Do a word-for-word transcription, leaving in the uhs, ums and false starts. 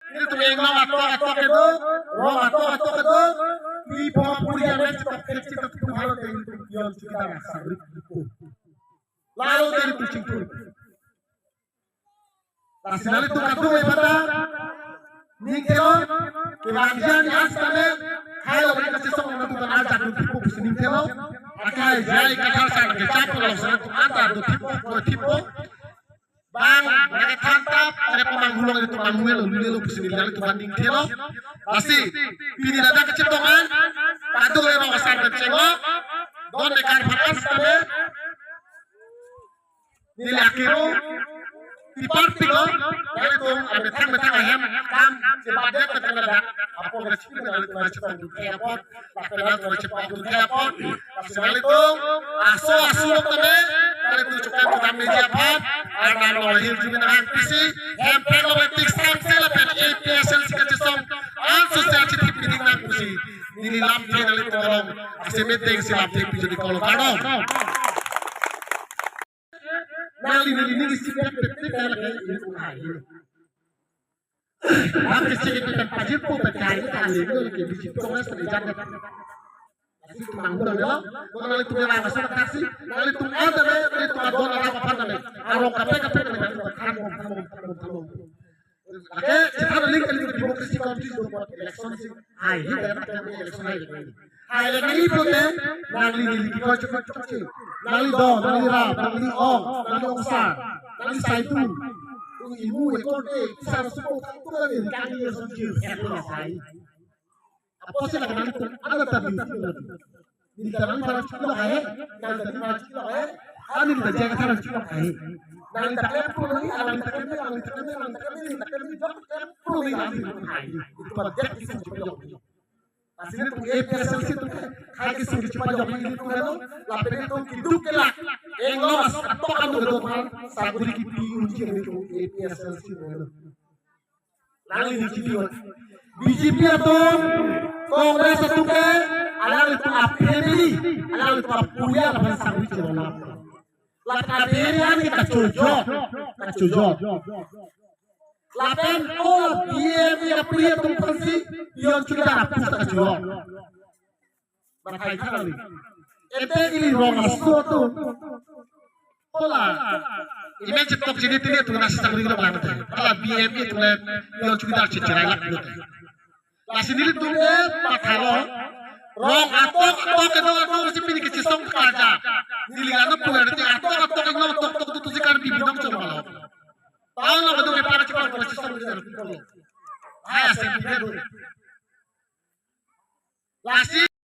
Nelitum Englong atok atok kedo, rong atok atok kedo, pi pho puri amen chetok kecik tak tu halo te nelitum pion chukidar asagri kedo. Lalo te nelitum chingthur. Lasi nanglitum kadokave aphanta ning thelo, kevangji an setame, hai lo kachesong nanglitum an ajat dothipo pusi ning thelo. Akai jai kathar san kechap lo sa nanglitum an ta dothipo, dothipo. Bang, nangkethan tap, are pamanghu long ilitum manghu lo, lule lo pusi neli nanglitum an ning thelo. Lasi, pini ladak kachetong an, kadokave rong asar pen chenglo, don ne kar phatas kame, neli akero, tipar pik lo, nanglitum amethang methang ahem, kam, chebadet methang ladak, apor kachipin nanglitum an chetong dun thek apot, lapen nanglitum an chetong dun thek apot, lasi nanglitum, aso aso lo tame, nanglitum chokan tu dam meji aphan, Arnam lo hir jubi nang pisi, Hemprek lo tik sam sel lapen A P H L C kachesong, an sosial chiti pining nang pusi, neli lamthe nanglitum along, asemet deng si lamthe pijodi kolo kardom. Nangli neli neli isi pet pet pet lake ini unai. Lam kisi ini pen pajirpo pen kai ini kali ini lake B J P Congress pen ijan dek. Lasi tumang bulan ya. Nanglitum yang masuk taksi, nanglitum ada deh, nanglitum adon arap aphan deh. Arong kape kape deh, nanglitum than bom, than bom, than bom, than bom. Lake, cita link kali ke democracy country do buat election si. Hai, ini daerah kami election hai lagi. Hai lagi ini pun deh, nangli neli kiko cukup cukup si. Nangli do, nangli rap, nangli ong, nangli ongsar, nangli saitu. Tung imu ekor deh, bisa masuk kok itu lagi, kami election si, itu lah sai. Apotsi lake nanglitum an ta duty lo. Neli ta nangli aphan chiklo hai, nangli ta neli aphan chiklo hai, ani neli ta jeng aphan chiklo hai. Nangli ta klem pro nangli, nangli ta klem, nangli ta klem, nangli ta klem, neli ta klem, jok klem pro nangli nangli hai. Itu pada dia kisim chiklo. Lasi nelitum A P H L C atum hai kisim chipajok nelitum helo, lapen nelitum keduk kelak. Englong atok anu kedo aphan, saguri kipi unji nelitum A P H L C helo. Nangli neli chidi ot. B J P atum, Congress atum ke, alanglitum a family, alanglitum a purial aphan sangri chirolap. Lapen a family an ke kachojok, kachojok. Lapen o B M A a purial atum aphansi, pion chukidar apus ta kachojok. Mathai than kali. Ete ili rong aso atum. Hala. Imen chetok chini tini atum nasi sangri lo lang te. Hala B M A atum le pion chukidar chichirai lak lo te. Lasi nelitum ke mathalo. Rong atok atok kedo atok si pini kechisong kaja. Neli anu puan te atok atok kedo atok atok tu si Karbi binong chong malo. Tahu lo kedo ke para chipar para chisong kedo. Hai asik kedo. Lasi